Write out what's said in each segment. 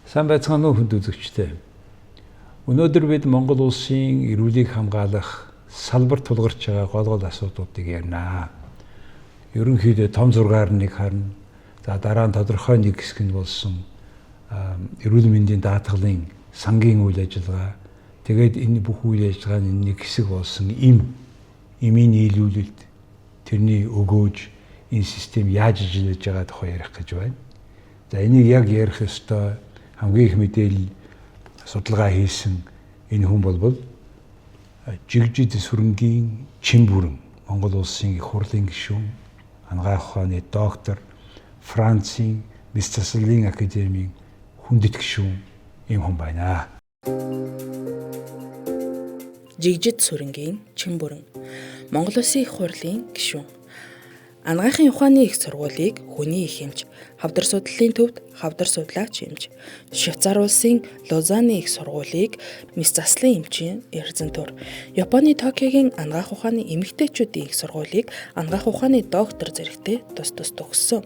Сайн байцгаана уу хүнд үзэгчдээ. Өнөөдөр бид Монгол улсын эрүүлийг хамгаалах салбар тулгарч байгаа гол гол асуудлуудыг ярина. Ерөнхийдөө том зургаар нэг харна. За дараа нь тодорхой нэг хэсэг нь болсон эрүүл мэндийн даатгалын сангийн үйл ажиллагаа. Тэгээд энэ бүх үйл ажиллагааны нэг хэсэг болсон эмийн нийлүүлэлт, тэрний өгөөж, энэ систем яаж ажиллаж байгаа тухай ярих гэж байна. За энийг яг ярих ёстой хамгийн их мэдээлэл судалгаа хийсэн энэ хүн болбол Жигжид сүрэнгийн Чимбүрэн, Монгол улсын их хурлын гишүүн, анагаах ухааны доктор, Францын мэс заслын академийн хүндэт гишүүн ийм хүн байна. Жигжид сүрэнгийн Чимбүрэн, Монгол улсын их хурлын гишүүн. Анагаахын ухааны их сургуулийг хүний их эмч, хавдар судлалын төвд хавдар судлаач эмч, Швейцар улсын Лозанны их сургуулийг мэс заслын эмчийн эрзэнтүр, Японы Токиогийн анагаах ухааны эмэгтэйчүүдийн их сургуулийг анагаах ухааны доктор зэрэгтэй тус тус төгссөн.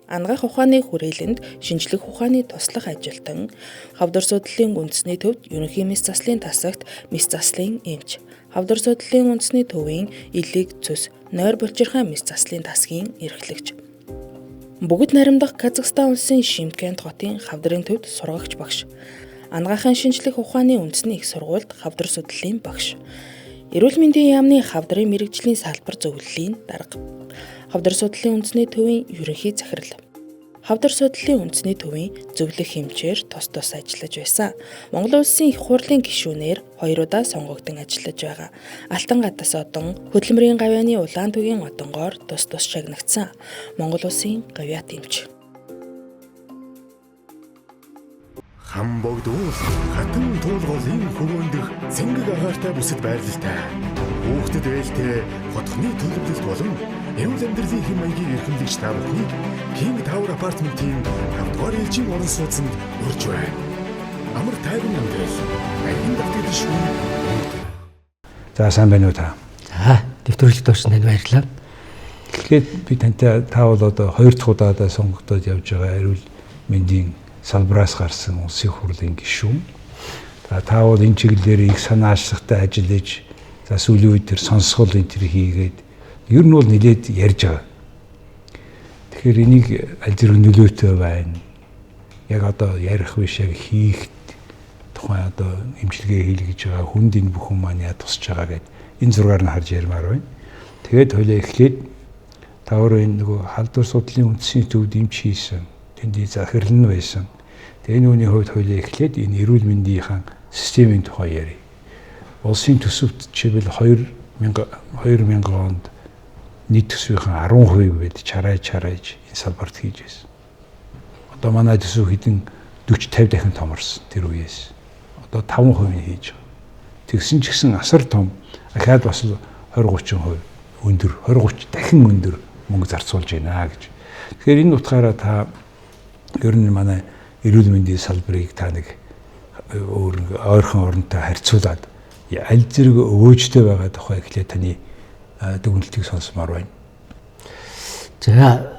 Анагаах ухааны хүрээлэнд шинжлэх ухааны туслах ажилтан, хавдар судлалын үндэсний төвд ерөнхий мэс заслын тасагт мэс заслын эмч, хавдар судлалын үндэсний төвийн элэг цөс нойр булчирхай мэс заслын тасгийн эрхлэгч. Бүгд наримдах Казахстан улсын Шимкент хотын хавдрын төвд сургагч багш. Анагаахын шинжлэх ухааны үндэсний их сургуульд хавдар судлалын багш. Эрүүл мэндийн яамны хавдрын мэргэжлийн салбар зөвлөлийн дарга. Хавдар судлалын үндэсний төвийн ерөнхий захирал. Хавдар судлалын үндэсний төвийн зөвлөх хэмжээр тус тус ажиллаж байсан. Монгол улсын их хурлын гишүүнээр 2 удаа сонгогдсон ажиллаж байгаа. Алтан гадас одон, хөдөлмөрийн гавьяаны улаан тугийн одонгоор тус тус шагнагдсан. Монгол улсын гавьяат эмч. Хам богд уул хатан туулголын хөгөөндөх цэнгэг агаартай бүсэд байрлалтай. Хүүхдэд ээлтэй хотхны төлөвлөлт болон эрүүл амьдралын хэм маягийг эрхэмлэгч та бүхнийг King Tower Apartment-ийн 5 дугаар ээлжийн орон сууцнд урьж байна. Амар тайван амьдрал, архин давтагдшгүй. За сайн байна уу та? За, нэвтрүүлэгт орсон танд баярлалаа. Тэгэхээр би тантай та бол одоо 2 дахь удаадаа сонгогдоод явж байгаа эрүүл мэндийн салбараас гарсан улсын хурлын гишүүн. За та бол энэ чиглэлээр их санаачлагтай ажиллаж, за сүүлийн үед тэр сонсгол энэ төр хийгээд ер нь бол нэлээд ярьж байгаа. Тэгэхээр энийг аль зэрэг нөлөөтэй байна. Яг одоо ярих биш, яг хийх тухайн одоо эмчилгээ хийлгэж байгаа хүнд энэ бүхэн маань яа тусч байгаа гэд энэ зургаар нь харж ярмаар байна. Тэгээд хойлоо эхлээд та өөрөө энэ нөгөө халдвар судлалын үндэсний төвд эмч хийсэн. Тэнд захирал нь байсан. Тэгээ энэ үүний хувьд хойлоо эхлээд энэ эрүүл мэндийн системийн тухай ярив. Улсын төсөвт жишээлбэл 2000 онд нийт төсвийнхэн 10% бид чарай чарайж энэ салбарт хийж байсан. Одоо манай төсөв хэдэн 40 50 дахин томорсон тэр үеэс. Одоо 5% нь хийж байгаа. Тэгсэн ч гэсэн асар том, ахаад бас 20 30% өндөр, 20 30 дахин өндөр мөнгө зарцуулж байна гэж. Тэгэхээр энэ утгаараа та ер нь манай эрүүл мэндийн салбарыг та нэг өөр ойрхон оронтой харьцуулаад аль зэрэг өгөөжтэй байгаа тухай эхлээд таны дүгнэлтийг сонсомоор байна. За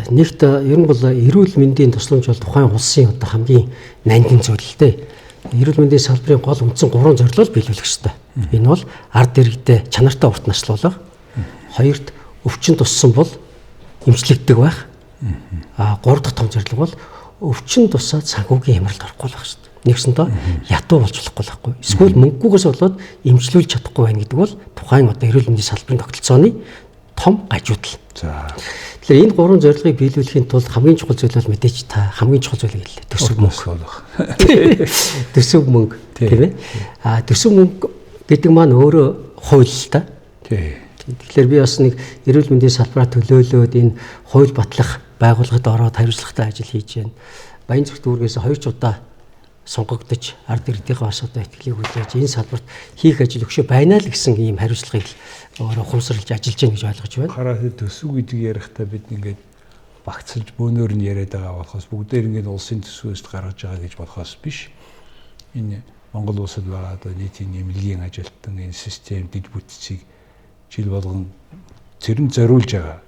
нэгт ер нь бол эрүүл мэндийн тусламж бол тухайн улсын одоо хамгийн нандин зүйл л дээ. Эрүүл мэндийн салбарын гол үндсэн 3 зорилгыг биелүүлэх ёстой. Энэ бол ард иргэдээ чанартай урт наслуулах, хоёрт өвчин туссан бол эмчлэгддэг байх. А 3 дахь том зорилго бол өвчин тусаад санхүүгийн хямралд орохгүй байх шүү дээ. Нэгсэндээ ятуу болж болохгүй байхгүй. Эсвэл мөнгөгүйгээс болоод эмчлүүлж чадахгүй байна гэдэг бол тухайн одоо эрүүл мэндийн салбарын тогтолцооны том гажуудал. За. Тэгэхээр энэ 3 зорилгыг биелүүлэхийн тулд хамгийн чухал зүйл бол мэдээч та хамгийн чухал зүйлийг хэллээ. Төсөв мөнгө. Төсөв мөнгө тийм ээ. А төсөв мөнгө гэдэг маань өөрөө хууль л та. Тий. Тэгэхээр би бас нэг эрүүл мэндийн салбараа төлөөлөөд энэ хууль батлах байгууллагад ороод хариуцлагатай ажил хийж байна. Баян зүгт дүүргээс 2 ч удаа сонгогдож ард иргэдийнхээ бас одоо итгэлийг хүлээж энэ салбарт хийх ажил өгшөө байна л гэсэн ийм хариуцлагыг өөрөө ухамсарлаж ажиллаж байна гэж ойлгож байна. Хараа төсөв гэдэг ярихдаа бид ингээд багцлж бөөнөр нь яриад байгаа болохоос бүгдээр ингээд улсын төсвөөс гаргаж байгаа гэж болохоос биш. Энэ Монгол улсад байгаа одоо нийтийн эмнэлгийн ажилтан энэ систем дэд бүтцийг жил болгон цэрэн зориулж байгаа.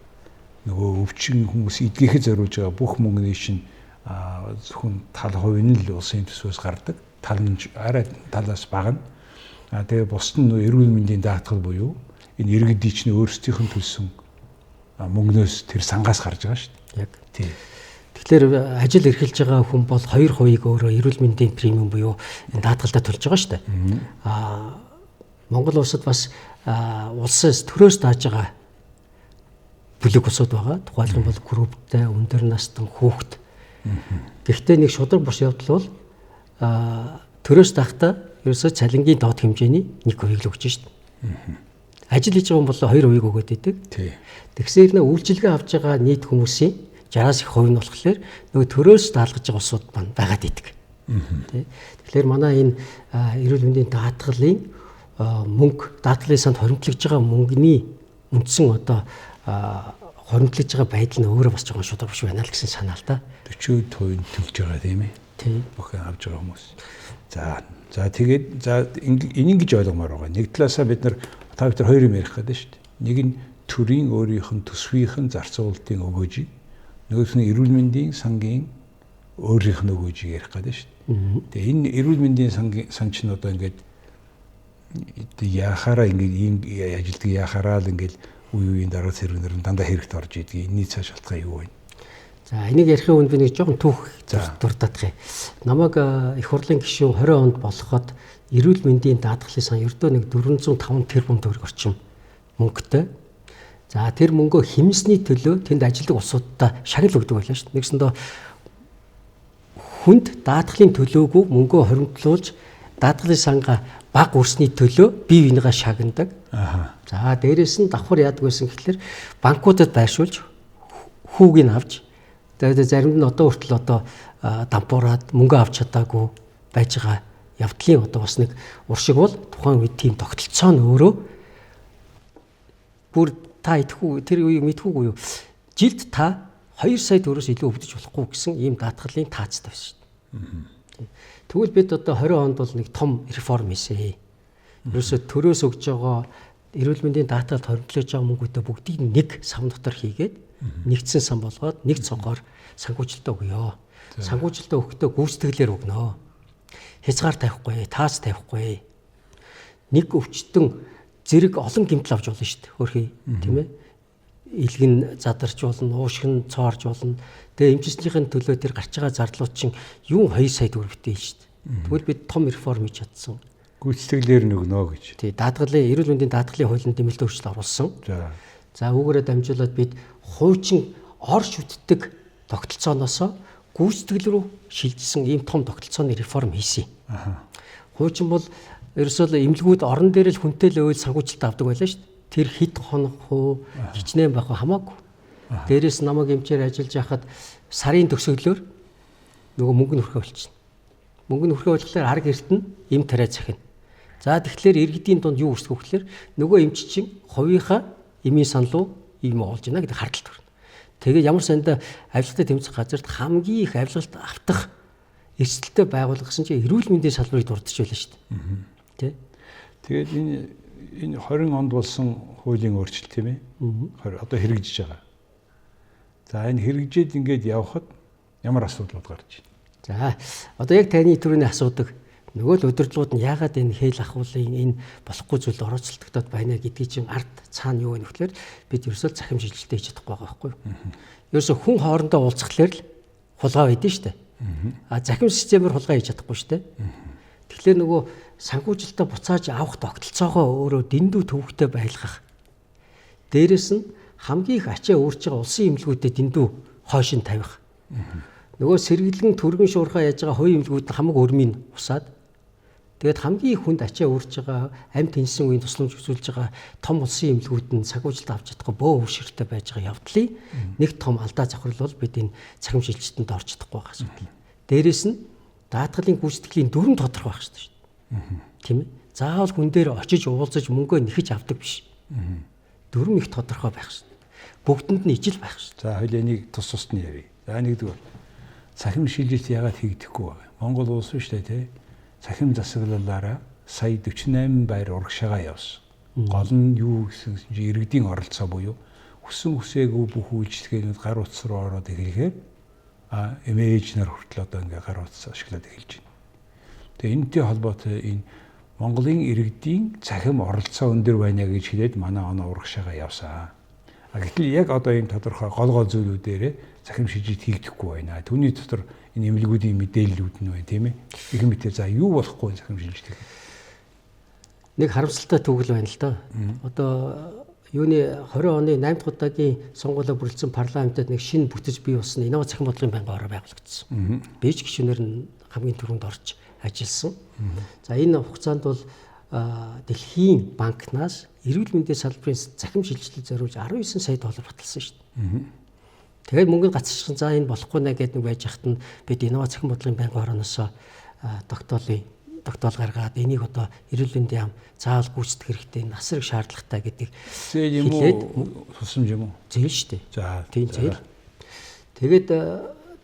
Нөгөө өвчин хүмүүс эдгэхэд зориулж байгаа бүх мөнгөний чинь Зөвхөн тал хувь нь л улсын төсвөөс гардаг. Тал нь арай талаас бага нь. Тэгээ бусд нь эрүүл мэндийн даатгал буюу энэ иргэдийн чинь өөрсдийнх нь төлсөн мөнгнөөс тэр сангаас гарч байгаа шүү дээ. Яг. Тийм. Тэгэхээр ажил эрхэлж байгаа хүн бол 2%-ийг өөрөө эрүүл мэндийн премиум буюу энэ даатгалдаа төлж байгаа шүү дээ. Монгол улсад бас улсаас төрөөс дааж байгаа бүлэг улсууд байгаа. Тухайлх юм бол групптэй, өндөр настан, хүүхэд. Гэхдээ нэг шударга бус явдал бол төрөөс даахтаа ерөөсөө цалингийн доод хэмжээний 1%-ийг л өгч шүү дээ. Ажил хийж байгаа хүн бол 2%-ийг өгөөд идэг. Тэгсээр нэ үйлчилгээ авч байгаа нийт хүмүүсийн 60-аас их хувь нь болохоор нөгөө төрөөс даалгаж байгаа улсууд маань байгаад идэг. Тэгэхээр манай энэ эрүүл мэндийн даатгалын мөнгө, даатгалын санд хоримтлагдж байгаа мөнгөний үндсэн одоо хоримтлагдж байгаа байдал нь өөрөө бас жоохон шударга биш байна л гэсэн санаа л да. 40% төлж байгаа тийм ээ. Тийм. Бүх авч байгаа хүмүүс. За тэгээд за энийг гэж ойлгомоор байгаа. Нэг талаасаа бид нар та бид хоёр юм ярих гэдэг шүү дээ. Нэг нь төрийн өөрийнх нь төсвийнх нь зарцуулалтын өгөөжийг, нөгөөх нь эрүүл мэндийн сангийн өөрийнх нь өгөөжийг ярих гэдэг шүү дээ. Тэгээ энэ эрүүл мэндийн сан чинь одоо ингээд яхаараа ингээд ийм ажилтдаг яхаараа л ингээд үе үеийн дараа цэргнэр нь дандаа хэрэгт орж идэг. Энэний цааш шалтгаан юу вэ? За энийг ярихын өмнө би нэг жоохон түүх дурдах юм. Намайг их хурлын гишүүн 20 онд болоход эрүүл мэндийн даатгалын сан ердөө нэг 405 тэрбум төгрөг орчим мөнгөтэй. За тэр мөнгөө хэмнэсний төлөө тэнд ажилладаг улсуудаа шагнал өгдөг байлаа шүү дээ. Нэгсэндээ хүнд даатгалын төлөөгөө мөнгөө хоримтлуулж даатгалын сангаа баг үрсний төлөө бие биенийгээ шагнадаг. За дээрэс нь давхар яадаг байсан гэхэлэр банкудад байршуулж хүүг нь авч тэгээд заримд нь одоо хүртэл одоо дампуураад мөнгө авч чадаагүй байж байгаа явдлын одоо бас нэг уршиг бол тухайн үед тийм тогтолцоо нь өөрөө бүр та идэхгүй тэр үеийг мэдхүүгүй юу? Жилд та 2 сая төгрөгөөс илүү өвдөж болохгүй гэсэн ийм даатгалын таацтай байсан шүү дээ. Тэгвэл бид одоо 20 онд бол нэг том реформ хийсэн. Ерөөсөө төрөөс өгж байгаа эрүүл мэндийн даатгалд хоримтлож байгаа мөнгөдөө бүгдийг нэг сан дотор хийгээд нэгдсэн сан болгоод нэг цонхоор санхүүжилтөө өгөө. Санхүүжилтөө өгөхдөө гүйцэтгэлээр өгнө. Хязгаар тавихгүй, таац тавихгүй. Нэг өвчтөн зэрэг олон гэмтэл авч болно шүү дээ. Хөрхий, тийм ээ. Илгэн задарч болно, уушиг нь цоорж болно. Тэгээ эмчилгээний төлөө тэр гарч байгаа зардлууд чинь юун 2 сая төгрөг битээ шүү дээ. Тэгвэл бид том реформ хийж чадсан. Гүйцэтгэлээр нь өгнө гэж. Тий, даатгалын эрүүл мэндийн даатгалын хуулинд нэмэлт өөрчлөлт оруулсан. За үүгээрээ дамжуулаад бид хуучин ор шүтдэг тогтолцооноос гүйцэтгэл рүү шилжсэн ийм том тогтолцооны реформ хийсэн. Хуучин бол ерөөсөө л эмнэлгүүд орон дээр л хүнтэй л өөл санхүүжилт авдаг байлаа шүү дээ. Тэр хэд хонох уу, хичнээн байх уу хамаагүй. Дээрээс намайг эмчээр ажиллаж байхад сарын төгсгөлөөр нөгөө мөнгө нь хүрхээ болчихно. Мөнгө нь хүрхээ болохоор арг эрт нь эм тариа захина. За тэгэхээр иргэдийн дунд юу үүсгэх вэ гэхээр нөгөө эмч чинь хувийнхаа эмийн сан руу ийм олж байна гэдэг хардтал төрнө. Тэгээд ямар сандаа авилгатай тэмцэх газарт хамгийн их авилгалт автах эрсдэлтэй байгууллага гэсэн чинь эрүүл мэндийн салбарыг дурдж байлаа шүү дээ. Тэ? Тэгээд энэ 20 онд болсон хуулийн өөрчлөлт тийм ээ. 20 одоо хэрэгжиж байгаа. За энэ хэрэгжээд ингээд явхад ямар асуудлууд гарч байна? За одоо яг таны түрүүний асуудаг нөгөө л удирдлагууд нь яагаад энэ хэл ахуулын энэ болохгүй зүйл орооцолдогдоод байна гэдгийг чинь ард цаана юу вэ гэхээр бид ерөөсөө цахим шилжилтээ хийж чадахгүй байгаа байхгүй юу? Ерөөсөө хүн хоорондоо уулзахлаар л хулгай байдэн шүү дээ. А захим системээр хулгай хийж чадахгүй шүү дээ. Тэгэхээр нөгөө санхүүжилтээ буцааж авах тогтолцоогоо өөрөө дэндүү төвөгтэй байлгах. Дээрэс нь хамгийн их ачаа өөрч байгаа улсын эмнэлгүүдэд дэндүү хойшин тавих. Нөгөө сэргэлэн түргэн шуурхаа яаж байгаа хувийн эмнэлгүүд нь хамаг өрмийг усаад тэгээд хамгийн их хүнд ачаа өөрч байгаа амь тэнсэн үеийн тусламж үзүүлж байгаа том улсын эмнэлгүүд нь санхүүжилт авч чадахгүй бөө өвшөртэй байж байгаа явдлын нэг том алдаа зохирол бол бид энэ цахим шилжилтэнд орж чадахгүй байгаа асуудал. Дээрэс нь даатгалын гүйцэтгэлийн дүрэм тодорхой байх хэрэгтэй шүү дээ. Тийм ээ. Заавал хүн дээр очиж уулзаж мөнгөө нэхэж авдаг биш. Дүрэм их тодорхой байх шүү дээ. Бүгдэнд нь ижил байх шүү дээ. За хоёул энийг тус тусд нь ярья. За нэгдүгээр цахим шилжилт яагаад хийгдэхгүй байгаа юм? Монгол улс шүү дээ, тий. Цахим засаглалаараа сая 48 байр урагшаага явсан. Гол нь юу гэсэн чинь иргэдийн оролцоо буюу хүссэн хүсээгүй бүх үйлчлэгээнүүд гар утас руу ороод эхлэхээр Эмээ ээж нар хүртэл одоо ингээ гар утас ашиглаад эхэлж байна. Тэгээ энэтэй холбоотой энэ Монголын иргэдийн цахим оролцоо өндөр байна гэж хэлээд манай оноо урагшаага явсан. А гэтэл яг одоо ийм тодорхой гол гол зүйлүүдээрээ цахим шилжилт хийгдэхгүй байна. Түүний дотор энэ эмнэлгүүдийн мэдээллүүд нь байна, тийм ээ. Их мэтэр за юу болохгүй цахим шилжилт гэх. Нэг харамсалтай түүхэл байна л доо. Одоо юуны 20 оны 8 дахь удаагийн сонгуулиар бүрэлдсэн парламентод нэг шинэ бүтэц бий болсон инновац цахим бодлогын байнгын ороо байгуулагдсан. Би ч гишүүнээр нь хамгийн түрүүнд орж ажилласан. За энэ хугацаанд бол Дэлхийн банкнаас эрүүл мэндийн салбарын цахим шилжилтэд зориулж 19 сая доллар баталсан шүү дээ. Тэгээд мөнгө гацчихсан. За энэ болохгүй нэ гэдэг нэг байж хат нь бид инновац цахим бодлогын байнгын орооноос тогтоол гаргаад энийг одоо эрүүл мэндийн яам заавал гүйцэтгэх хэрэгтэй, энэ асар их шаардлагатай гэдгийг зээл юм уу, тусламж юм уу? Зээл шүү дээ. За тийм зээл. Тэгээд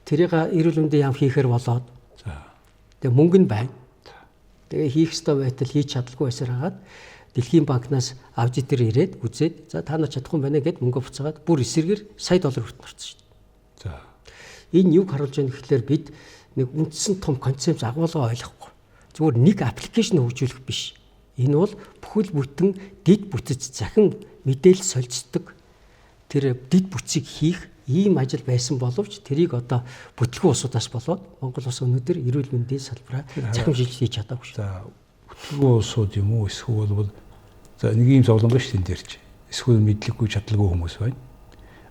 тэрийг эрүүл мэндийн яам хийхээр болоод. За. Тэгээд мөнгө нь байна. Тэгээ хийх ёстой байтал хийж чадалгүй байсаар хагаад Дэлхийн банкнаас аудитор ирээд үзээд за та нар чадахгүй байна гэд мөнгө буцаагаад бүр эсэргээр сая доллар хүртэл орсон шүү дээ. За. Энэ юг харуулж байгаа гэхлээр бид нэг үндсэн том концепц агуулга ойлгохгүй. Зүгээр нэг аппликейшн хөгжүүлэх биш. Энэ бол бүхэл бүтэн дэд бүтэц захин мэдээлэл солилцдог тэр дэд бүтцийг хийх ийм ажил байсан боловч тэрийг одоо бүтлгүй улсуудаас болоод Монгол улс өнөөдөр эрүүл мэндийн салбараа цахим шилжилт хийж чадаагүй шүү. За бүтлгүй улсууд юм уу эсвэл бол за нэг ийм зовлон шүү дээ энэ дээр чи. Эсвэл мэдлэггүй чадалгүй хүмүүс байна.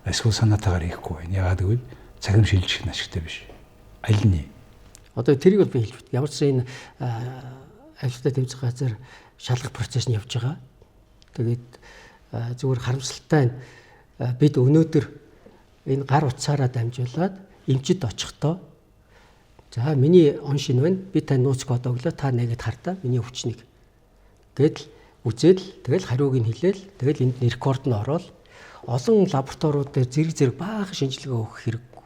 Эсвэл санаатаагаар хийхгүй байна. Яагаад гэвэл цахим шилжих нь ашигтай биш. Аль нь? Одоо тэрийг бол би хэлж байна. Ямар ч энэ ажилтнаа тэмцэх газар шалгах процесс нь явж байгаа. Тэгээд зүгээр харамсалтай нь бид өнөөдөр энэ гар утсаараа дамжуулаад эмчид очихдоо за миний он шин байна. Би тань нууц код өглөө та нэгэд хартаа миний өвчнийг. Гэдэл үзээд л тэгэл хариуг нь хэлээл тэгэл энд рекорд нь ороод олон лабораториуд дээр зэрэг зэрэг баахан шинжилгээ өгөх хэрэггүй.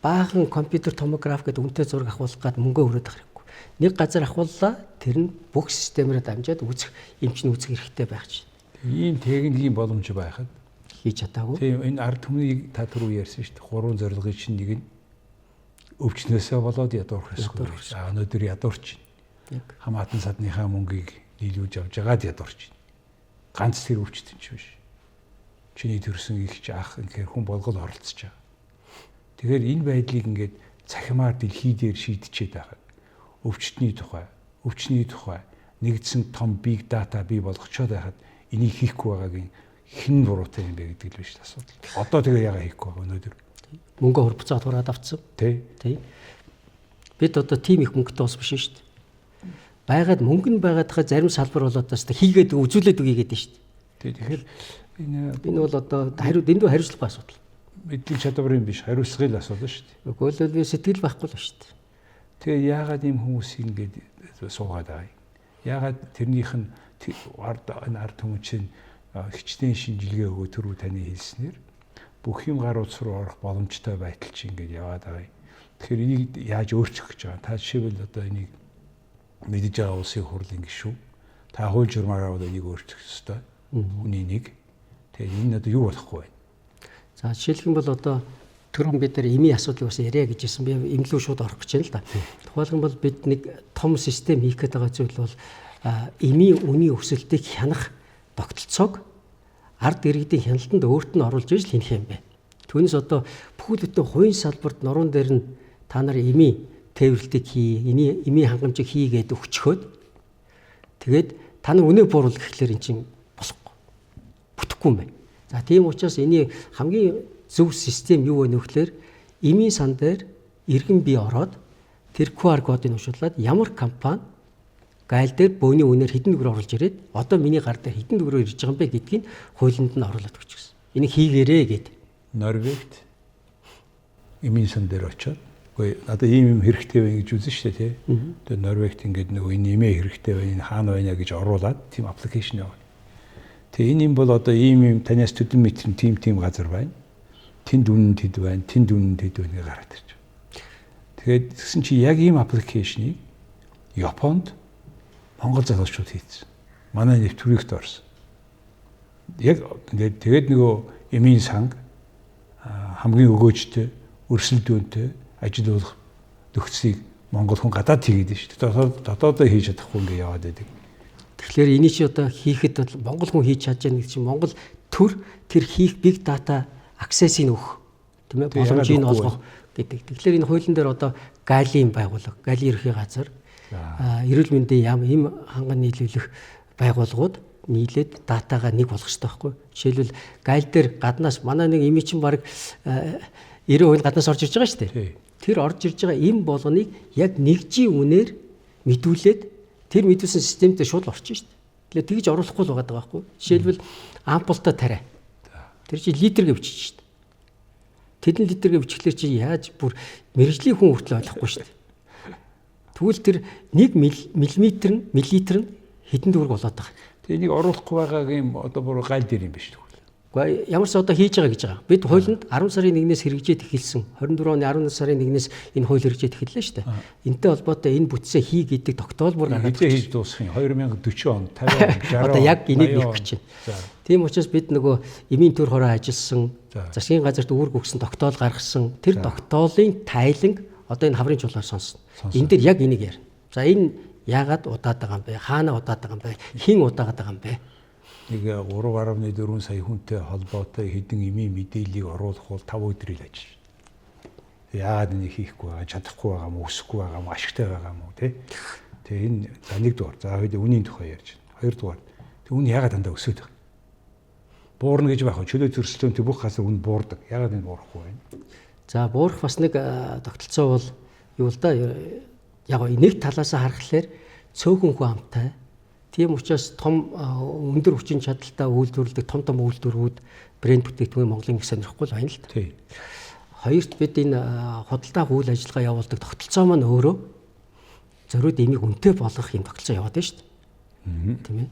Баахан компьютер томограф гэдэг үнэтэй зураг авахулах гад мөнгө өрөөд хэрэггүй. Нэг газар ахууллаа тэр нь бүх системээр дамжаад үзэх эмч нь үзэх хэрэгтэй байх чинь. Ийм техникийн боломж байхад хийж чадаагүй. Тийм энэ ард түмнийг та түрүү ярьсан шүү дээ. Гурван зорилгын чинь нэг нь өвчнөөсөө болоод ядуурх ёсгүй. А өнөөдөр ядуурч. Хамаатан садныхаа мөнгийг нийлүүлж авч байгаад ядуурч. Ганц тэр өвчтөн ч биш. Чиний төрсөн их ч ах инхээр хүн болгол оролцож байгаа. Тэгэхээр энэ байдлыг ингээд цахимаар дэлхий дээр шийдчихэд байхад өвчтний тухай нэгдсэн том big data бий болгочоод байхад энийг хийхгүй байгаагийн хэн буруутай юм бэ гэдэг л биш асуудал. Одоо тэгээ ягаа хийхгүй байгаа өнөөдөр. Мөнгө хурбцаад хураад авцсан. Тий. Тий. Бид одоо тийм их мөнгөтэй ус биш шүү дээ. Байгаад мөнгө нь байгаад хаа зарим салбар болоод бас хийгээд үзүүлээд өгье гэдэг шүү дээ. Тий. Тэгэхээр энэ бол одоо хариу дэндүү хариуцлага асуудал. Мэдлэг чадварын биш, хариуцлагын л асуудал шүү дээ. Үгүй л би сэтгэл байхгүй л шүү дээ. Тэгээ яагаад ийм хүмүүсийг ингээд суугаад байгаа юм? Яагаад тэрнийх нь энэ ард түмэн чинь хичнээн шинжилгээ өгөө түрүү таны хэлснээр бүх юм гар утас руу орох боломжтой байтал чи ингээд яваад байгаа юм. Тэгэхээр энийг яаж өөрчлөх гэж байгаа? Та жишээлбэл одоо энийг мэдэж байгаа улсын хурлын гишүүн. Та хууль журмаараа бол энийг өөрчлөх ёстой. Хүний нэг. Тэгээ энэ одоо юу болохгүй байна? За жишээлх юм бол одоо түрүүн бид нар эмийн асуудлыг бас яриа гэж хэлсэн. Би эмнэлүү шууд орох гэж байна л да. Тухайлх юм бол бид нэг том систем хийх гээд байгаа зүйл бол эмийн үнийн өсөлтийг хянах тогтолцоог ард иргэдийн хяналтанд өөрт нь оруулж иж хийнх юм байна. Түүнээс одоо бүхэл бүтэн хувийн салбарт нуруунд дээр нь та нар эмийн тээвэрлэлтийг хий, эмийн хангамжийг хий гэдээ өгчхөөд тэгээд та нар үнэ бууруулах гэхлээр эн чинь болохгүй. Бүтэхгүй юм байна. За тийм учраас энэний хамгийн зөв систем юу вэ нөхлөөр эмийн сан дээр иргэн бие ороод тэр QR кодыг уншуулад ямар компани гайл дээр бөөний үнээр хэдэн төгрөг оруулж ирээд одоо миний гар дээр хэдэн төгрөг ирж байгаа юм бэ гэдгийг хуулинд нь оруулаад өгч гисэн. Энийг хийгээрэй гэд. Норвегт эмийн сан дээр очиод үгүй надад ийм юм хэрэгтэй байна гэж үзэн шүү дээ тий. Тэгээ Норвегт ингээд нөгөө энэ эмээ хэрэгтэй байна, энэ хаана байна гэж оруулаад тийм аппликейшн яваа. Тэгээ энэ юм бол одоо ийм юм танаас төдөн метрийн тийм газар байна. Тэнд үнэн тэд байна, тэнд үнэн тэд байна гэж гараад ирж. Тэгээд тэгсэн чи яг ийм аппликейшнийг Японд Монгол залуучууд хийсэн. Манай нэвтрүүлэгт орсон. Яг ингээд тэгээд нөгөө эмийн санг хамгийн өгөөжтэй, өрсөлдөөнтэй, ажилуулах нөхцөлийг Монгол хүн гадаад хийгээд шүү дээ. Дотоодоо хийж чадахгүй ингээ яваад байдаг. Тэгэхээр энийг чи одоо хийхэд бол Монгол хүн хийж чадж байгаа нэг чинь Монгол төр тэр хийх big data access-ийг өгөх, тийм ээ, боломжийг олгох гэдэг. Тэгэхээр энэ хуулийн дээр одоо галийн байгууллага, галийн ерхий газар, эрүүл мэндийн яам, эм ханган нийлүүлэх байгууллагууд нийлээд датагаа нэг болгох хэрэгтэй байхгүй. Жишээлбэл гайл дээр гаднаас манай нэг эми чинь баг 90% гаднаас орж ирж байгаа шүү дээ. Тэр орж ирж байгаа эм болгоныг яг нэгжийн үнээр мэдүүлээд тэр мэдүүлсэн системдээ шууд орчих шүү дээ. Тэгэхээр тэгж оруулахгүй л байгаа байхгүй. Жишээлбэл ампултай тариа. Тэр чинь литр гэж бичиж шүү дээ. Тэдэн литр гэж бичихлээр чи яаж бүр мэрэгжлийн хүн хүртэл ойлгохгүй шүү дээ. Тэгвэл тэр 1 миллиметр нь миллилитр нь хэдэн төгрөг болоод байгаа. Тэгээ энийг оруулахгүй байгаагийн одоо бүр гайл дээр юм биш тэгвэл. Гэхдээ ямар ч одоо хийж байгаа гэж байгаа. Бид хуулинд 10 сарын 1-ээс хэрэгжээд эхэлсэн. 24 оны 11 сарын 1-ээс энэ хууль хэрэгжээд эхэллээ шүү дээ. Энтэй холбоотой энэ бүтсээ хий гэдэг тогтоол бүр гаргаад хийж дуусах юм. 2040 он, 50 он, 60 он. Одоо яг энийг нэх гэж байна. Тийм учраас бид нөгөө эмийн төр хороо ажилласан, засгийн газарт үүрэг өгсөн тогтоол гаргасан. Тэр тогтоолын тайланг одоо энэ хаврын чуулгаар сонсно. Энэ дээр яг энийг ярина. За энэ яагаад удаад байгаа юм бэ? Хаана удаад байгаа юм бэ? Хэн удаагаад байгаа юм бэ? Нэг 3.4 сая хүнтэй холбоотой хэдэн эмийн мэдээллийг оруулах бол 5 өдрийг ажиллана. Яагаад энийг хийхгүй байгаа, чадахгүй байгаа юм уу, өсөхгүй байгаа юм уу, ашигтай байгаа юм уу, тий? Тэгээ энэ за нэгдүгээр. За хоёул үнийн тухай ярьж байна. Хоёрдугаар. Тэг үн яагаад дандаа өсөд байгаа? Буурна гэж байх вэ? Чөлөө зөрсөлтөөнтэй бүх газар үн буурдаг. Яагаад энэ буурахгүй байна? За буурах бас нэг тогтолцоо бол юу л да, яг нэг талаас нь харахаар цөөхөн хүн амтай. Тийм учраас том өндөр хүчин чадалтай үйлдвэрлэдэг том том үйлдвэрүүд брэнд бүтээгдэхүүн Монголын их сонирхгүй л байна л да. Тий. Хоёрт бид энэ худалдаа үйл ажиллагаа явуулдаг тогтолцоо маань өөрөө зориуд эмийг үнэтэй болгох юм тогтолцоо яваад байна шүү дээ. Тийм ээ.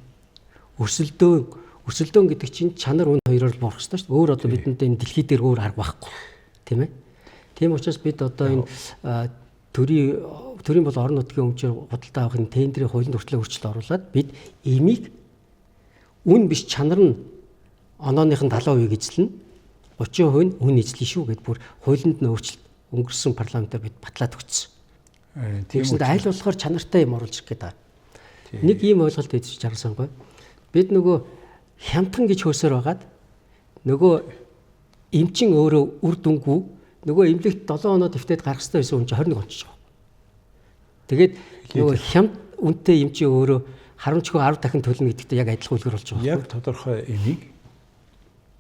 Өрсөлдөөн гэдэг чинь чанар үн хоёроор л буурах хэрэгтэй шүү дээ. Өөр одоо бидэнд энэ дэлхий дээр өөр арга байхгүй. Тийм ээ. Тийм учраас бид одоо энэ төрийн бол орон нутгийн өмчөөр худалдаа авах энэ тендерийн хуулинд хүртэл өөрчлөлт оруулаад бид эмийг үн биш чанар нь онооных нь 70% эзлэнэ, 30% нь үн эзлэн шүү гэд бүр хуулинд нь өөрчлөлт өнгөрсөн парламентаар бид батлаад өгсөн. Тэгсэнд аль болохоор чанартай юм оруулж ирэх гэдэг. Нэг ийм ойлголт эзэж жаргасангүй. Бид нөгөө хямдхан гэж хөөсөр байгаад нөгөө эмчин өөрөө үр дүнгүй нөгөө эмнэлэгт 7 оноо дэвтээд гарах хэрэгтэй байсан хүн чинь 21 ончиж байгаа. Тэгээд нөгөө хямд үнэтэй эмчин өөрөө харамчгүй 10 дахин төлнө гэдэгтэй яг адилхан үлгэр болж байгаа. Яг тодорхой эмийг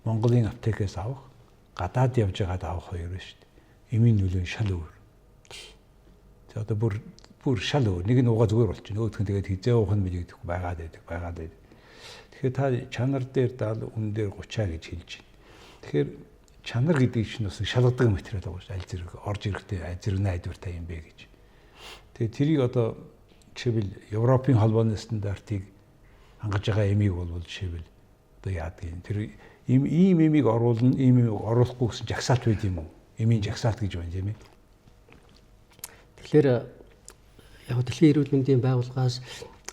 Монголын аптекээс авах, гадаад явж байгаад авах хоёр байна шүү дээ. Эмийн нөлөө шал өөр. За одоо бүр шал өөр. Нэг нь угаа зүгээр болчих. Нөгөөх нь тэгээд хизээ уух нь мэдэгдэхгүй байгаад байдаг. Тэгэхээр та чанар дээр 70, үн дээр 30 гэж хэлж байна. Тэгэхээр чанар гэдэг чинь бас шалгадаг материал байгаа шүү дээ. Аль зэрэг орж ирэхдээ аль зэрэг найдвартай юм бэ гэж. Тэгээ тэрийг одоо жишээлбэл Европын холбооны стандартыг хангаж байгаа эмийг бол жишээлбэл одоо яадаг юм. Тэр ийм эмийг оруулна, ийм эмийг оруулахгүй гэсэн жагсаалт байд юм уу? Эмийн жагсаалт гэж байна тийм ээ. Тэгэхээр яг дэлхийн эрүүл мэндийн байгууллагаас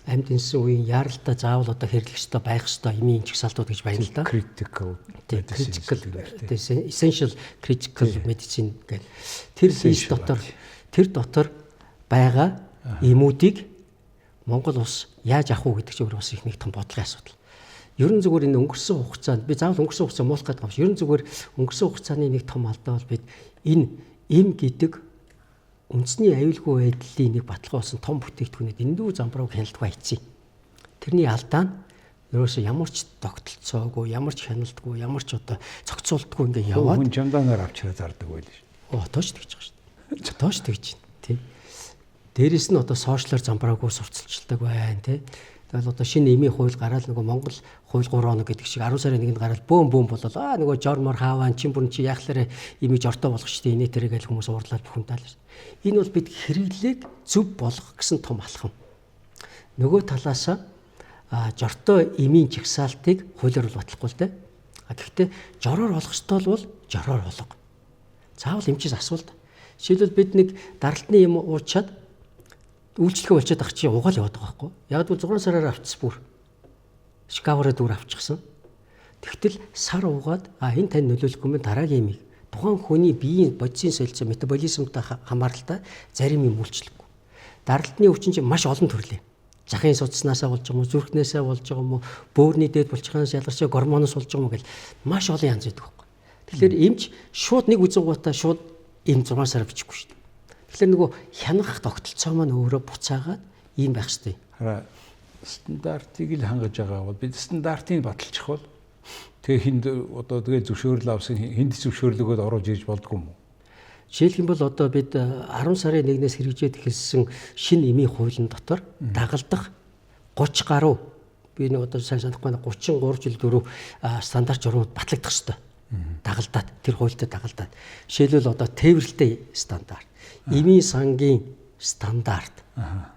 амьд инсэн үеийн яаралтай заавал одоо хэрэглэх ёстой байх ёстой эмийн жагсаалтууд гэж байна л да. Critical essential critical medicine гэх. Тэр лист дотор тэр дотор байгаа эмүүдийг Монгол улс яаж авах уу гэдэг чинь өөр бас их нэг том бодлогын асуудал. Ер нь зүгээр энэ өнгөрсөн хугацаанд би заавал өнгөрсөн хугацаа муулах гэдэг юм шиг. Ер нь зүгээр өнгөрсөн хугацааны нэг том алдаа бол бид энэ эм гэдэг үндэсний аюулгүй байдлын нэг баталгаа болсон том бүтээгдэхүүнүүд эндүү замбрааг хяналтгүй хайцсан. Тэрний алдаа нь ерөөсөө ямар ч тогтолцоогүй, ямар ч хяналтгүй, ямар ч одоо зохицуултгүй ингээ яваад хүн чамдаанаар авчираа зардаг байл шүү. Одоо ч тэгж байгаа шүү дээ. Одоо ч тэгж байна, тий. Дээрээс нь одоо сошиалар замбраагүй сурталчилдаг байна, тий. Тэгэл одоо шинэ эмийн хууль гараад нөгөө Монгол хууль 3 хоног гэдэг шиг 10 сарын 1-нд гараад бөөм бөөм болол аа нөгөө жормор хааван чин бүрэн чи яхлаарэ эмийг жортой болгох штэ инээ тэрэг гэл хүмүүс уурлаад бухимдаал. Энэ бол бид хэрэглээг зөв болгох гэсэн том алхам. Нөгөө талаасаа жортой эмийн жагсаалтыг хуулиар бол батлахгүй л дээ. А гэхдээ жороор олох ёстой бол жороор олго. Заавал эмчээс асуулт. Жишээлбэл бид нэг даралтны юм уучаад үйлчлэгээ болчиход ах чи угаал яваад байгаа байхгүй. Яг бол 6 сараар авчихсан бүр. Шкавараа дүр авчихсан. Тэгтэл сар угаад а энэ тань нөлөөлөхгүй юм дараагийн имийг Тухайн хүний биеийн бодисын солилцоо метаболизмтай хамааралтай зарим юм үйлчлэхгүй. Даралтны өвчин чинь маш олон төрлийн. Захын судаснаасаа болж байгаа юм уу, зүрхнээсээ болж байгаа юм уу, бөөрийн дээд булчирхаанаас ялгарч гормоноос болж байгаа юм уу гэл маш олон янз байдаг байхгүй. Тэгэхээр эмч шууд нэг үзэнгуутаа шууд эм 6 сар бичихгүй шүү дээ. Тэгэхээр нөгөө хянах тогтолцоо маань өөрөө буцаагаад ийм байх хэрэгтэй. Хараа стандартыг л хангаж байгаа бол бид стандартыг баталчих бол тэгээ хинд одоо тэгээ зөвшөөрөл авсан хинд зөвшөөрлөгөөд оруулж ирж болдгоо юм уу? Жишээлх юм бол одоо бид 10 сарын 1-ээс хэрэгжээд эхэлсэн шинэ эмийн хуулийн дотор дагалдах 30 гаруй би нэг одоо сайн санахгүй байна 33 жил 4 стандарт журмууд батлагдах ёстой. Дагалдаад тэр хуультай дагалдаад. Жишээлбэл одоо тээвэрлэлтэй стандарт, эмийн сангийн стандарт.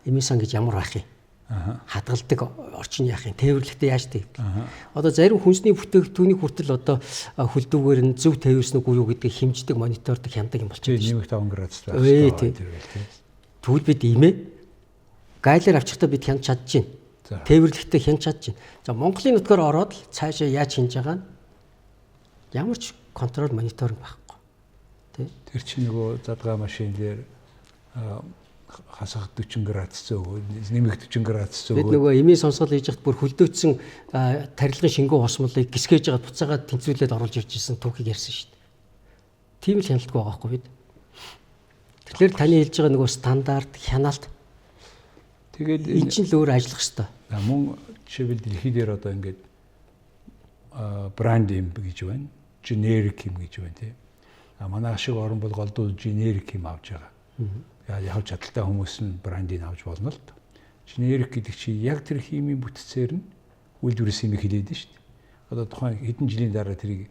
Эмийн сан гэж ямар байх юм? Хадгалдаг орчин яах юм? Тээвэрлэхдээ яаж тээвэрлэх? Одоо зарим хүнсний бүтээгдэхүүнийг хүртэл одоо хөлдөвгээр нь зөв тээвэрсэн үгүй юу гэдгийг хэмждэг, монитордог, хяндаг юм болчиход байна. Нэмэх 5 градус байх хэрэгтэй тэр гэл тийм. Тэгвэл бид имээ гайлаар авчихтаа бид хянаж чадчихээн. Тээвэрлэхдээ хянаж чадчихээн. За Монголын нутгаар ороод л цаашаа яаж хянаж байгаа нь ямар ч контрол мониторинг байхгүй. Тэ? Тэр чинь нөгөө задгаа машин дээр хасах 40 градус зөөгөө, нэмэх 40 градус зөөгөө. Бид нөгөө эмийн сонсгол хийж яхад бүр хөлдөөцсөн тарилгын шингэн хосмолыг гисгээж жагаад буцаагаад тэнцвүүлээд оруулж ирж исэн түүхийг ярьсан шүү дээ. Тийм л хяналтгүй байгаа байхгүй бид. Тэгэхээр таны хэлж байгаа нөгөө стандарт, хяналт тэгээд энэ чинь л өөр ажиллах хэрэгтэй. Мөн жишээлбэл дэлхий дээр одоо ингээд брэнд юм гэж байна, generic юм гэж байна тийм. А манай шиг орн бол голдуу generic юм авч байгаа. Яг чадaltaй хүмүүс нь брендийг авч болно л доо. Generic гэдэг чинь яг тэр химийн бүтцээр нь үйлдвэрлэсэн юм хэлээд нь шүү дээ. Одоо тухайн хэдэн жилийн дараа тэрийг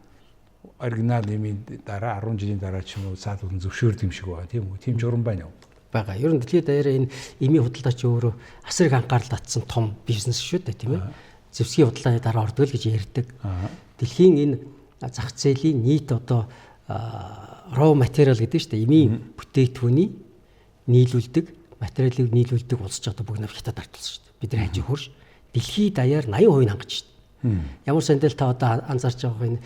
оригинал юмын дараа 10 жилийн дараа ч юм уу цаадуулан зөвшөөрдөг юм шиг байна тийм үү? Тийм журам байна уу? Байгаа. Ер нь дэлхийд даяараа энэ эмийн худалдаа чи өөрөө асар их анхаарал татсан том бизнес шүү дээ тийм ээ. Зэвсгийн худалдааны дараа ордог л гэж ярьдаг. Дэлхийн энэ зах зээлийн нийт одоо raw material гэдэг шүү дээ. Эмийн бүтээгдэхүүний нийлүүлдэг, материалыг нийлүүлдэг улс ч одоо бүгд нэг хятад арталсан шүү дээ. Бид нар хажиг хөрш дэлхийд даяар 80% хангаж шүү дээ. Ямар сандал та одоо анзаарч байгаа энэ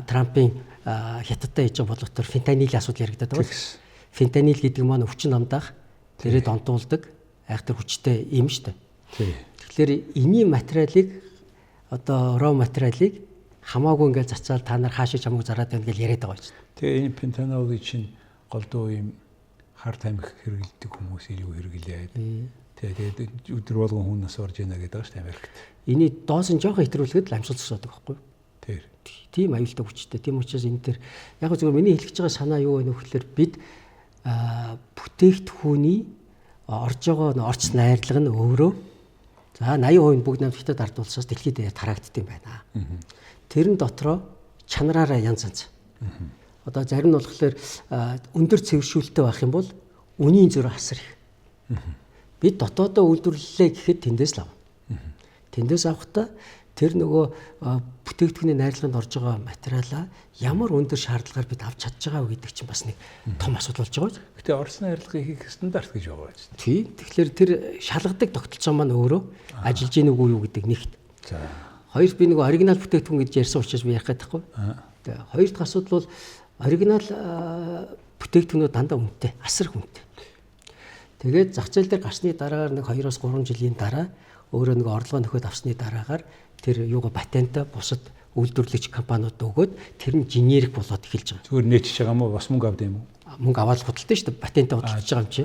Трампын хятадтай хийж байгаа бодлоготоор фентанилийн асуудал яригдаад байгаа. Фентанил гэдэг маань өвчин намдаах, тэрээд онтуулдаг айхтар хүчтэй юм шүү дээ. Тэгэхээр энэний материалыг одоо raw материалыг хамаагүй ингээл зацаал та нар хаашаа чамайг зараад байна гэж яриад байгаа юм. Тэгээ энэ фентанолыг чинь голдуу юм хар тамхи хэрэглэдэг хүмүүс илүү хэрэглээд. Тэгээд өдөр болгон хүн нас орж ийнэ гэдэг байгаа шүү дээ Америкт. Эний доосон нь жоохон хэтрүүлэхэд л амьсгал зогсоодог байхгүй юу? Тэр. Тийм аюултай хүчтэй. Тийм учраас энэ төр яг зөвхөн миний хэлэх гэж байгаа санаа юу вэ гэхээр бид бүтээгдэхүүний орж байгаа орц найрлага нь өөрөө за 80% нь бүгд намд хятад ард улсаас дэлхийд даяар тараагддаг юм байна. Тэр нь дотроо чанараараа янз янз. Одоо зарим нь болохоор өндөр цэвэршүүлэлттэй байх юм бол үнийн зөрүү асар их. Бид дотоодоо үйлдвэрлэлээ гэхэд тэндээс л авна. Тэндээс авахдаа тэр нөгөө бүтээгдэхүүний найрлаганд орж байгаа материалаа ямар өндөр шаардлагаар бид авч чадж байгаа вэ гэдэг чинь бас нэг том асуудал болж байгаа. Гэтэ орц найрлагыг хийх стандарт гэж байгаа биз дээ. Тийм. Тэгэхээр тэр шалгадаг тогтолцоо маань өөрөө ажиллаж гин үгүй юу гэдэг нэгт. За. Хоёр би нөгөө оригинал бүтээгдэхүүн гэж ярьсан учраас би ярих гэдэг байхгүй. Тэгээ хоёр дахь асуудал бол оригинал бүтээгдэхүүнүүд дандаа үнэтэй, асар их үнэтэй. Тэгээд зах зээл дээр гарсны дараагаар нэг 2-3 жилийн дараа өөрөө нэг орлогоо нөхөд авсны дараагаар тэр юугаа патента бусад үйлдвэрлэгч компаниуд өгөөд тэр нь генерик болоод эхэлж байгаа. Зүгээр нээчихэж байгаа юм уу? Бас мөнгө авд юм уу? Мөнгө аваад худалдаа шүү дээ. Патента худалдаж байгаа юм чи.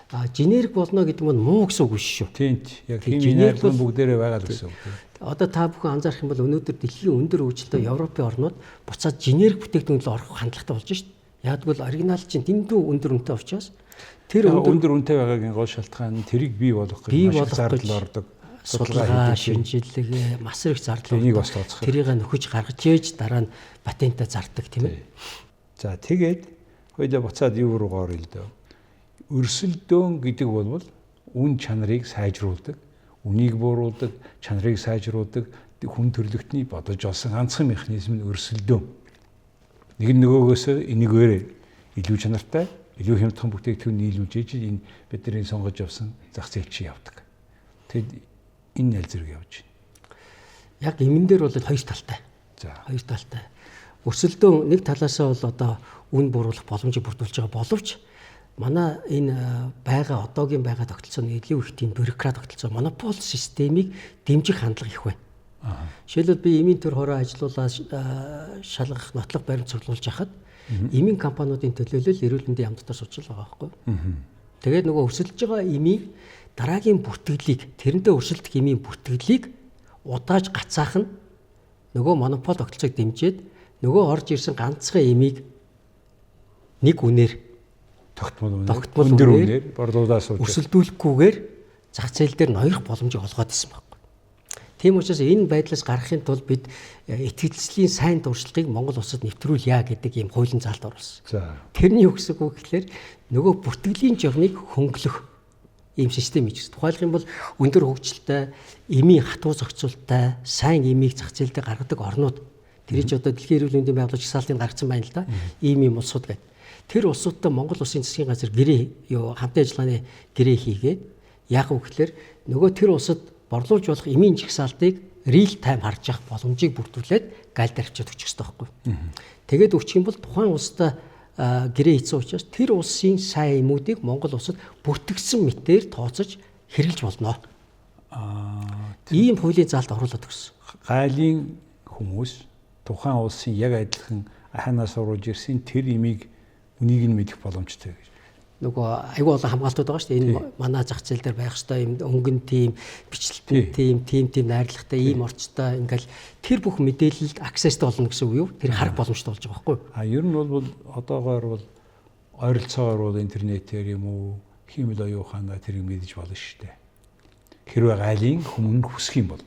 Генерик болно гэдэг нь муу гэсэн үг биш шүү. Тийм. Яг химийн найрлага бүгдээрээ байгаа л гэсэн үг. Одоо та бүхэн анзаарах юм бол өнөөдөр дэлхийн өндөр хөгжилтэй Европын орнууд буцаад генерик бүтээгдэхүүн рүү орох хандлагатай болж шүү дээ. Яг бол оригинал чинь дэндүү өндөр үнэтэй учраас тэр өндөр үнэтэй байгаагийн гол шалтгаан нь тэрийг бий болгох гэж маш их зардал ордог. Судалгаа, шинжилгээ, маш их зардал. Энийг бас тооцох. Тэрийг нөхөж гаргаж ээж дараа нь патента зардаг тийм ээ. За тэгээд хоёулаа буцаад юу руугаа орё л дөө. Өрсөлдөөн гэдэг бол үн чанарыг сайжруулдаг, үнийг бууруулдаг, чанарыг сайжруулдаг хүн төрлөختний бодож олсон ганцхан механизм нь өрсөлдөөн. Нэг нь нөгөөгөөс энийгээрээ илүү чанартай, илүү хямдхан бүтээгдэхүүн нийлүүлж ээж энэ бидний сонгож авсан зах зээл чи явдаг. Тэгэд энэ аль зэрэг явж байна. Яг эмэн дээр бол хоёр талтай. За. Хоёр талтай. Өрсөлдөөн нэг талаасаа бол одоо үн буруулах боломжийг бүрдүүлж байгаа боловч манай энэ байгаа одоогийн байгаа тогтолцооны илүү их тийм бюрократ тогтолцоо, монопол системийг дэмжих хандлага их байна. Жишээлбэл би эмийн төр хороо ажилуулаад шалгах, нотлох баримт цуглуулж хахад эмийн компаниудын төлөөлөл эрүүл мэндийн яам дотор сууж л байгаа байхгүй. Тэгээд нөгөө өрсөлдөж байгаа эмийн дараагийн бүртгэлийг, тэрнтэй өрсөлдөх эмийн бүртгэлийг удааж гацаах нь нөгөө монопол тогтолцоог дэмжиж нөгөө орж ирсэн ганцхан эмийг нэг үнээр тогтмол үнээр өндөр үнээр борлуулаад сууж өрсөлдүүлэхгүйгээр зах зээл дээр ноёрох боломжийг олгоод ирсэн байхгүй. Тийм учраас энэ байдлаас гарахын тулд бид итгэлцлийн сайн туршлагыг Монгол улсад нэвтрүүлье гэдэг ийм хуулийн заалт оруулсан. Тэрний юу гэсэн үг гэхээр нөгөө бүртгэлийн журмыг хөнгөлөх ийм систем хийж. Тухайлах юм бол өндөр хөгжилтэй, эмийн хатуу зохицуулттай, сайн эмийг зах зээл дээр гаргадаг орнууд тэр чинь одоо дэлхийн эрүүл мэндийн байгууллага жагсаалтыг гаргацсан байна л да. Ийм ийм улсууд гэдэг. Тэр улсуудтай Монгол улсын засгийн газар гэрээ юу хамтын ажиллагааны гэрээ хийгээд яг үг гэхээр нөгөө тэр улсад борлуулж болох эмийн жагсаалтыг real time харж явах боломжийг бүрдүүлээд гайл дээр авчиад өчөх хэрэгтэй байхгүй. Тэгээд өчөх юм бол тухайн улстай гэрээ хийсэн учраас тэр улсын сайн эмүүдийг Монгол улсад бүртгэгдсэн мэтээр тооцож хэрэглэж болно. Ийм хуулийн заалт оруулаад өгсөн. Гайлын хүмүүс тухайн улсын яг адилхан ханаас оруулж ирсэн тэр эмийг үнийг нь мэдэх боломжтой гэж. Нөгөө айгүй олон хамгаалтууд байгаа шүү дээ. Энэ манай зах зээл дээр байх ёстой юм өнгөн тийм, бичлэлтэн тийм, тийм тийм найрлагатай, ийм орчтой ингээл тэр бүх мэдээлэлд аксестэй болно гэсэн үг юу? Тэр харах боломжтой болж байгаа байхгүй юу? А ер нь бол одоогоор бол ойролцоогоор бол интернетээр юм уу, хиймэл оюун ухаанаа тэрийг мэдэж болно шүү дээ. Хэрвээ гайлын хүмүүн хүсэх юм бол.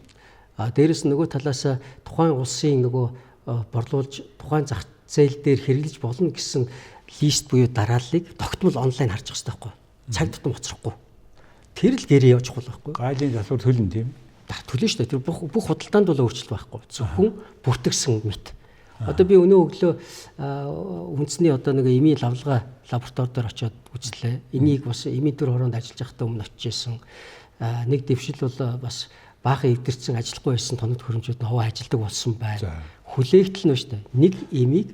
А дээрэс нь нөгөө талаас тухайн улсын нөгөө борлуулж тухайн зах зээл дээр хэрэглэж болно гэсэн лист буюу дарааллыг тогтмол онлайн харж явах хэрэгтэй байхгүй. Цаг тутам хоцрохгүй. Тэр л гэрээ явж чухал байхгүй. Гайлын залбар төлнө тийм. Төлнө шүү дээ. Тэр бүх худалдаанд бол өөрчлөлт байхгүй. Зөвхөн бүртгэсэн мэт. Одоо би өнөө өглөө үндэсний одоо нэг эмийн лавлгаа лаборатори дээр очиод үзлээ. Энийг бас эмийн төр хороонд ажиллаж байхдаа өмнө очиж исэн. Нэг дэвшил бол бас баахан эвдэрсэн ажиллахгүй байсан тоног төхөөрөмжүүд нь хуваа ажилдаг болсон байна. Хүлээгдэл нь шүү дээ. Нэг эмийг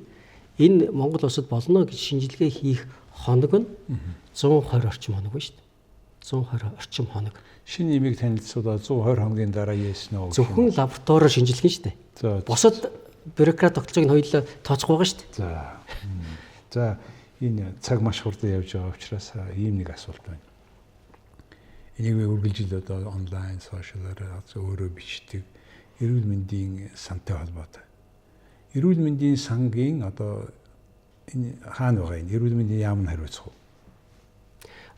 энэ Монгол улсад болно гэж шинжилгээ хийх хоног нь 120 орчим хоног байна шүү дээ. 120 орчим хоног. Шинэ эмийг танилцуулаад 120 хоногийн дараа яасан уу? Зөвхөн лабораториор шинжилгэн шүү дээ. Бусад бюрократ тогтолцоог нь хоёулаа тооцохгүй байгаа шүү дээ. За энэ цаг маш хурдан явж байгаа учраас ийм нэг асуулт байна. Энийг би үргэлжил одоо онлайн сошиалаар өөрөө бичдэг эрүүл мэндийн сантай холбоотой. Эрүүл мэндийн сангийн одоо энэ хаана байгаа юм? Эрүүл мэндийн яам нь хариуцах уу?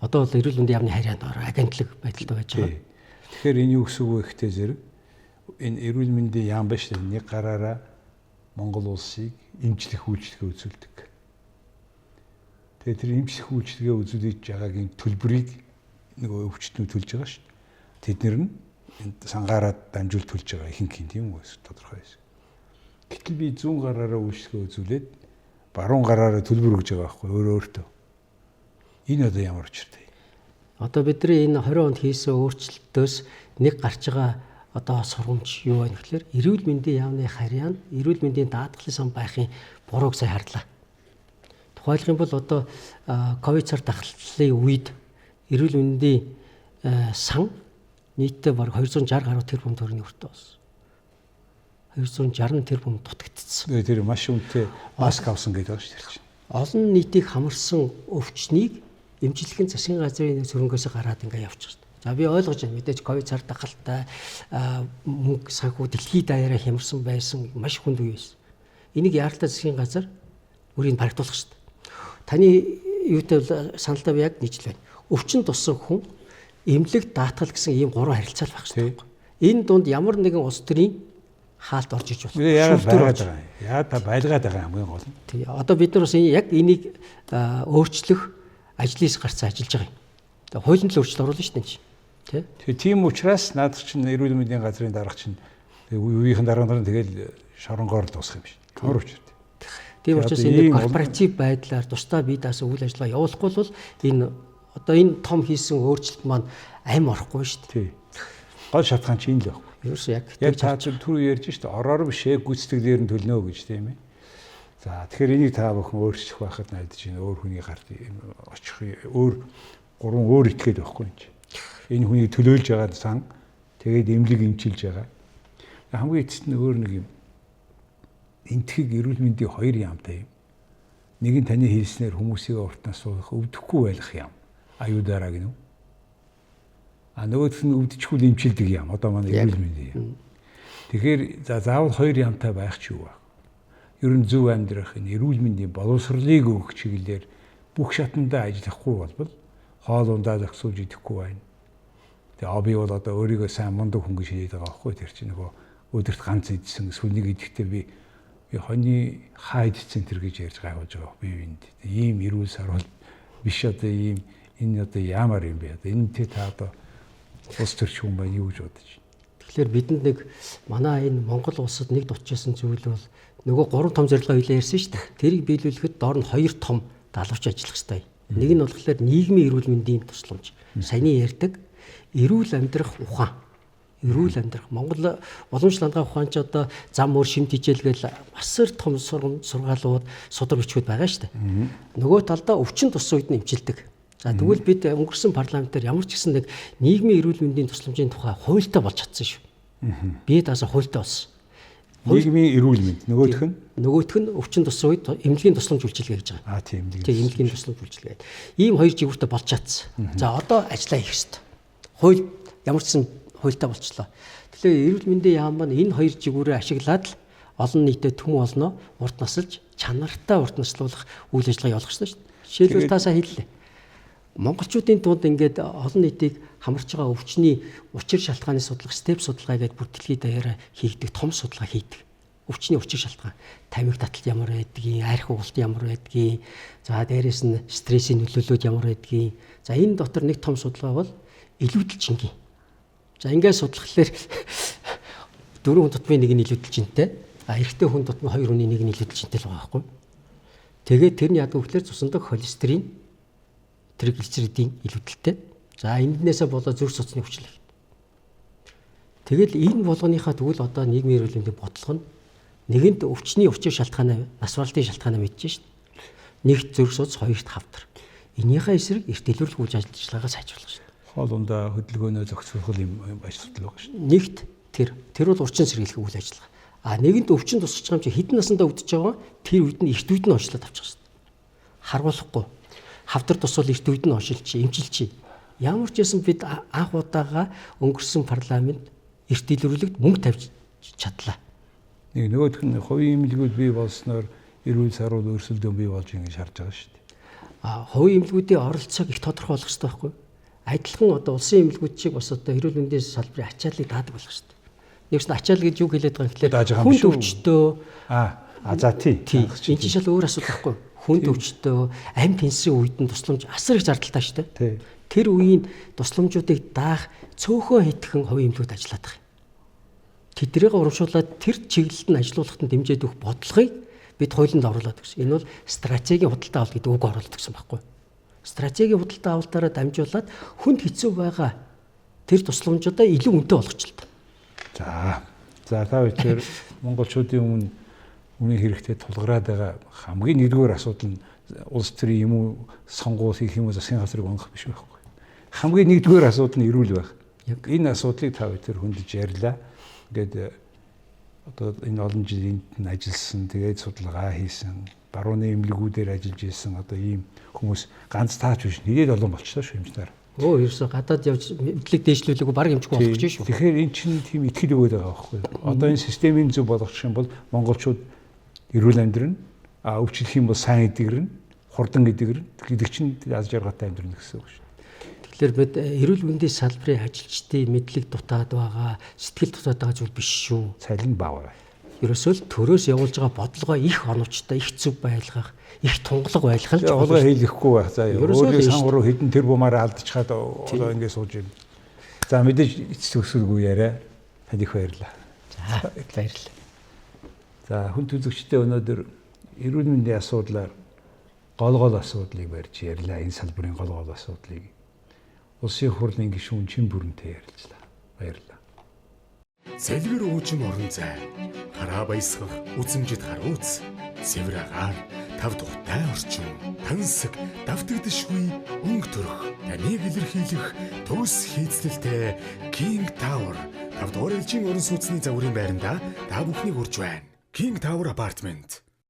Одоо бол эрүүл мэндийн яамны харьяанд ороо агентлаг байдалтай байж байгаа. Тэгэхээр энэ юу гэсэн үг вэ гэхдээ зэрэг энэ эрүүл мэндийн яам биш нэг гараараа Монгол улсыг эмчлэх үйлчилгээ үзүүлдэг. Тэгээд тэр эмчлэх үйлчилгээ үзүүлж байгаагийн төлбөрийг нөгөө өвчтнүүд төлж байгаа шүү дээ. Тэд нэр нь сангаараа дамжуул төлж байгаа ихэнх юм тийм үү тодорхой байсан. Гэтэл би зүүн гараараа үйлчлэгээ үзүүлээд баруун гараараа төлбөр өгж байгаа байхгүй өөрөө өөртөө. Энэ одоо ямар учиртай? Одоо бидний энэ 20 онд хийсэн өөрчлөлтөөс нэг гарч байгаа одоо сургамж юу вэ гэхээр эрүүл мэндийн яамны харьяанд эрүүл мэндийн даатгалын сан байхын бурууг сая харлаа. Тухайлах юм бол одоо ковид цар тахлын үед эрүүл мэндийн сан нийтдээ бараг 260 гаруй тэрбум төгрөгийн өртөө болсон. 260 тэрбум дутагдсан. Тэр маш үнэтэй маск авсан гэдэг байгаа шүү дээ чинь. Олон нийтийг хамарсан өвчнийг эмчилгээн засгийн газрын сөрөнгөөс гараад ингээ явчих шүү дээ. За би ойлгож байна. Мэдээж ковид цар тахалтай мөнгө санхүү дэлхийд даяараа хямарсан байсан маш хүнд үе байсан. Энийг яаралтай засгийн газар бүрийг баригдуулах шүү дээ. Таны юутай саналдаа би яг нийжил байна. Өвчин туссан хүн эмнэлэг даатгал гэсэн ийм гурван харилцаа байх шүү дээ. Энэ дунд ямар нэгэн улс төрийн хаалт орж иж болох. Яагаад байлгаад байгаа юм? Яа та байлгаад байгаа хамгийн гол нь. Тий. Одоо бид нар бас яг энийг өөрчлөх ажлын гарцаа ажиллаж байгаа юм. Тэгээ хуулийн л өөрчлөлт оруулна шүү дээ. Тэ? Тэгээ тийм учраас наадах чинь эрүүл мэндийн газрын дарга чинь үеийнхэн дарга нар нь тэгэл шоронгоор л дуусах юм шиг. Ямар учиртай. Тийм учраас энэ корпоратив байдлаар тусдаа бие даасан үйл ажиллагаа явуулахгүй бол энэ одоо энэ том хийсэн өөрчлөлт маань ам орохгүй шүү дээ. Тий. Гол шалтгаан чинь энэ л байхгүй. Ерөөсөө яг яг та түрүү ярьж шүү дээ. Ороор бишээ гүйцэтгэлээр нь төлнө гэж тийм ээ. За тэгэхээр энийг та бүхэн өөрчлөх байхад найдаж байна. Өөр хүний гарт очих өөр гурван өөр этгээд байхгүй юм чи. Энэ хүнийг төлөөлж байгаа сан тэгээд эмнэлэг эмчилж байгаа. Хамгийн эцэст нь өөр нэг юм энтхэг эрүүл мэндийн хоёр яамтай юм. Нэг нь таны хэлснээр хүмүүсийг урт нас суулгах өвдөхгүй байх юм. Аюудаараа гинүү. А нөгөөх нь өвдөчгүй эмчилдэг юм. Одоо манай эрүүл мэндийн юм. Тэгэхээр за заавал хоёр ямтай байх ч юу вэ? Ер нь зөв амьдрах энэ эрүүл мэндийн боловсролыг өгөх чиглэлээр бүх шатандаа ажиллахгүй болбол хоол ундаа зохицуулж идэхгүй байна. Тэгээ би бол одоо өөрийгөө сайн мундаг хүн гэж хэлээд байгаа байхгүй, тэр чинь нөгөө өдөрт ганц идсэн сүлнийг идэхдээ би хоньны хаа идсэн тэр гэж ярьж гайхуулж байгаа би бинд. Ийм эрүүл саруул биш одоо ийм энэ одоо яамаар юм бэ? Одоо энэ тэ та одоо улс төрч хүн байна юу гэж бодож байна? Тэгэхээр бидэнд нэг манай энэ Монгол улсад нэг дутчихсан зүйл бол нөгөө гурван том зорилгоо хэлээ ярьсан шүү дээ. Тэрийг биелүүлэхэд дор нь хоёр том далавч ажиллах хэрэгтэй. Нэг нь болохоор нийгмийн эрүүл мэндийн тусламж. Саяны ярьдаг эрүүл амьдрах ухаан. Эрүүл амьдрах. Монгол уламжлал андгаа ухаан ч одоо зам өөр шимт хичээлгээл асар том сургаалууд, судар бичгүүд байгаа шүү дээ. Нөгөө талдаа өвчин тус үед нь эмчилдэг. За тэгвэл бид өнгөрсөн парламентаар ямар ч гэсэн нэг нийгмийн эрүүл мэндийн тусламжийн тухай хуультай болж чадсан шүү. Би даасаа хуультай болсон. Нийгмийн эрүүл мэнд нөгөөх нь нөгөөх нь өвчин тус үед эмнэлгийн тусламж үйлчилгээ гэж байгаа. Аа тийм эмнэлгийн. Тийм эмнэлгийн тусламж үйлчилгээ. Ийм хоёр жигүүртэй болж чадсан. За одоо ажиллаа хийх ёстой. Хууль ямар ч гэсэн хуультай болчлоо. Тэгэхээр эрүүл мэндийн яам маань энэ хоёр жигүүрээ ашиглаад л олон нийтэд түмэн олноо урт насалж чанартай урт наслуулах үйл ажиллагаа явуулах ёстой шүү дээ. Жишээлбэл таасаа хэллээ. Монголчуудын дунд ингээд олон нийтийг хамарч байгаа өвчний учир шалтгааны судлах, степ судалгаа гэдээ бүр дэлхийд даяараа хийгдэг том судалгаа хийдэг. Өвчний учир шалтгаан, тамхи таталт ямар байдгийг, арх угалт ямар байдгийг, за дээрэс нь стрессийн нөлөөлөлд ямар байдгийг. За энэ дотор нэг том судалгаа бол илүүдэл чингийн. За ингээд судлахлаар 4 хүн тутмын нэг нь илүүдэл чинтэй, а эрэгтэй хүн тутмын 2 хүний нэг нь илүүдэл чинтэй л байгаа байхгүй. Тэгээд тэр нь яадаг вэ гэхээр цусан дах холестерин, триглицеридийн илүүдэлтэй. За энэнээсээ болоо зүрх судасны хүчлэг. Тэгэл энэ болгоныхаа тэгвэл одоо нийгмийн эрүүл мэндийн бодлого нь нэгэнд өвчний учир шалтгаанаа, нас баралтын шалтгаанаа мэдэж шít. Нэгт зүрх судас, хоёрт хавдар. Энийхээ эсрэг эрт дэлгэрүүлэх үйл ажиллагаагаа сайжруулах шít. Хоол ундаа хөдөлгөөнөө зохицуулах юм асуудал байгаа шít. Нэгт тэр бол урчин сэргийлэх үйл ажиллагаа. А нэгэнд өвчин тусч байгаа юм чи хэдэн насандаа өвдөж байгаа тэр үед нь эрт үед нь онцлоод авчих шít. Харгуулахгүй. Хавдар тусвал эрт үед нь оншилчих, эмчилчих. Ямар ч байсан бид анх удаага өнгөрсөн парламент эрт дэлгэрүүлэгт мөнгө тавьж чадлаа. Нэг нөгөөх нь хувийн эмнэлгүүд бий болсноор эрүүл саруул өрсөлдөөн бий болж ингэж харж байгаа шүү дээ. А хувийн эмнэлгүүдийн оролцоог их тодорхой болгох хэрэгтэй байхгүй юу? Адилхан одоо улсын эмнэлгүүд шиг бас одоо эрүүл мэндийн салбарын ачааллыг даадаг болох шүү дээ. Нэгсэн ачаал гэж юу хэлээд байгаа юм гэхээр хүнд өвчтөө за тий. Энэ чинь шал өөр асуудал байхгүй юу? Хүнд өвчтөө амь тэнсэн үед нь тусламж асар их зардалтай шүү дээ. Тэр үеийн тусламжуудыг даах цөөхөн хитгэн хувийн эмнэлгүүд ажиллаад байгаа юм. Тэднийг урамшуулад тэр чиглэлд нь ажилуулахад нь дэмжиж өгөх бодлогыг бид хуулинд оруулаад өгсөн. Энэ бол стратегийн худалдаа авалт гэдэг үг оруулаад өгсөн байхгүй. Стратегийн худалдаа авалтаараа дамжуулаад хүнд хэцүү байгаа тэр тусламжуудаа илүү үнэтэй болгочлоо. За та бүхэн монголчуудын өмнө үнийн хэрэгтэй тулгараад байгаа хамгийн нэгдүгээр асуудал нь улс төрийн юм уу сонгуул хийх юм уу засгийн газрыг онгох биш байхгүй. Хамгийн нэгдүгээр асуудал нь эрүүл байх. Энэ асуудлыг та бүхэн хөндөж ярьлаа. Ингээд одоо энэ олон жил энд нь ажилласан, тэгээд судалгаа хийсэн, барууны эмнэлгүүдээр ажиллаж исэн одоо ийм хүмүүс ганц таач биш нэлээд олон болчихлоо шүү эмч нар. Ерөөсөө гадаад явж мэдлэг дээшлүүлээгүй баг эмчгүй болох гэж шүү. Тэгэхээр эн чинь тийм итгэл өгөөд байгаа байхгүй юу? Одоо энэ системийн зөв болгочих юм бол монголчууд эрүүл амьдрна, өвчлөх юм бол сайн эдгэрнэ, хурдан эдгэрнэ гэдэг чинь аз жаргалтай амьдрна гэсэн үг шүү. Тэгэхээр бид эрүүл мэндийн салбарын ажилчдын мэдлэг дутаад байгаа, сэтгэл дутаад байгаа зүйл биш шүү. Цалин баавраа. Ерөөсөө л төрөөс явуулж байгаа бодлогоо их оновчтой, их зөв байлгах, их тунгалаг байлгах л чухал. Хийлэхгүй байх. За өөрийн сан гурав хэдэн тэр бумаараа алдчихад одоо ингэ сууж юм. За мэдээж эц төгсөлгүй яриа. Танд их баярлалаа. За баярлалаа. За хүн үзэгчдээ өнөөдөр эрүүл мэндийн асуудлаар гол асуудлыг барьж ярьлаа. Энэ салбарын гол асуудлыг. Улсын хурлын гишүүн Чин бүрэнтэй ярилцлаа. Баярлалаа. Сэлгэр уужим орон зай, хараа баясгах, үзэмжит харууц, цэвэр агаар, тав тухтай орчин, тансаг, давтагдашгүй өнгө төрөх, таныг илэрхийлэх төгс хийцлэлтэй King Tower 5 дугаар ээлжийн орон сууцны загварын байранда та бүхнийг урьж байна. King Tower Apartment.